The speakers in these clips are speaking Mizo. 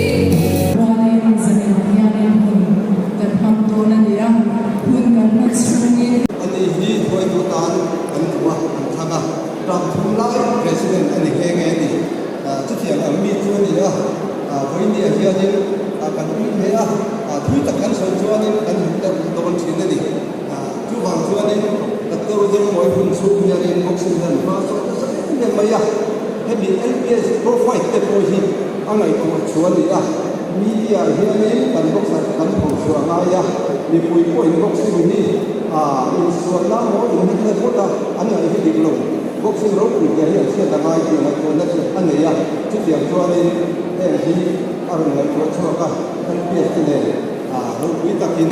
Rualin zanin hianin hun kan hmang dawn a ni a, hun kan hman chhungin. Ani hi hruaitu tan an duh a, an thlang a, ram thum lai President a ni nghe nghe a ni. Chutiang ang mi chu a ni a, vawinia hianin kan ui hle a, thui tak kan sawi chuanin kan hmu deuh dawn thin a ni. Chuvang chuanin Doctor Zengmawi hun chhung hianin boxing hian hma sawi nasa em em mai a, hemi LPS Pro Fight te pawh hi a ngaihtuah chu a ni a, media hianin kan boxer te kan phochhuah ngai a, mipui pawhin boxing hi insualna maw inhnek hlek ngawt a, an ngaih hi dik lo, boxing ropui zia hi an hriat a ngai tih ngaihtuahna chu a nei a, chutiang chuanin heng hi a rawn ngaihtuah chhuak a, LPS te nen. Ropui takin.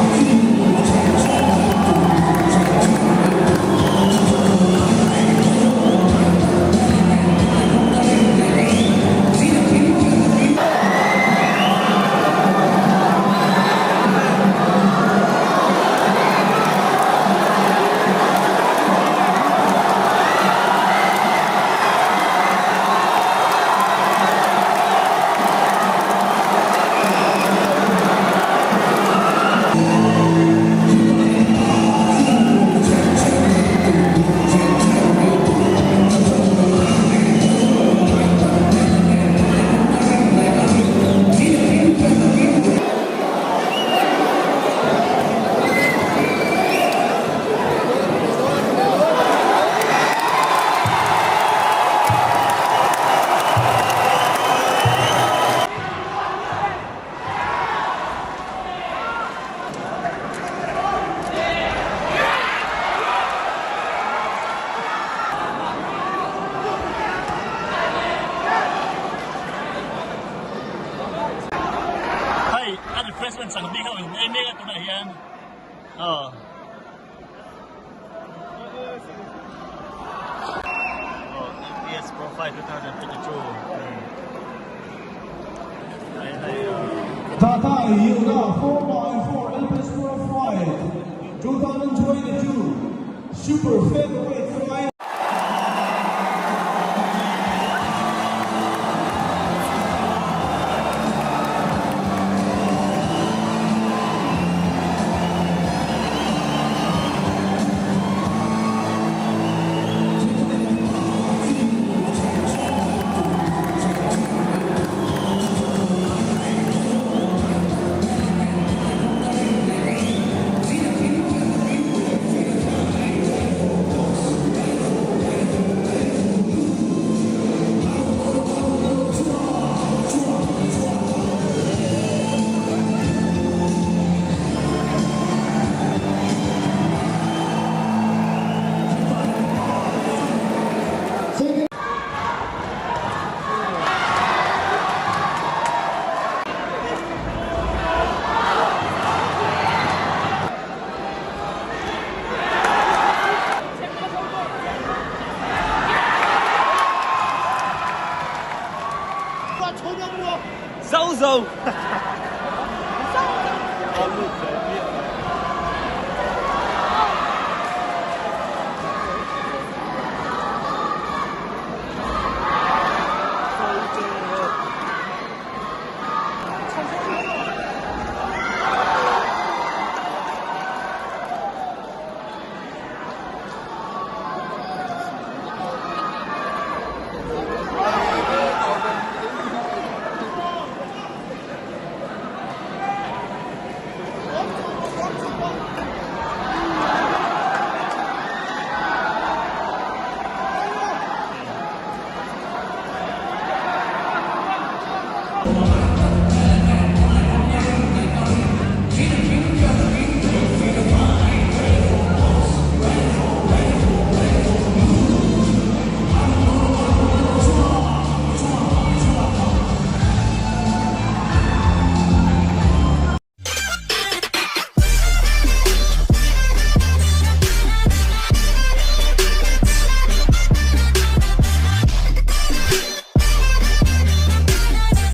Hei a refreshment chang bik ho in ei mek a tunah hian aw. LPS Profile 2022 Tata Yoga 4x4 LPS Profile 2022 Super Featherweight Fight. Zo zo.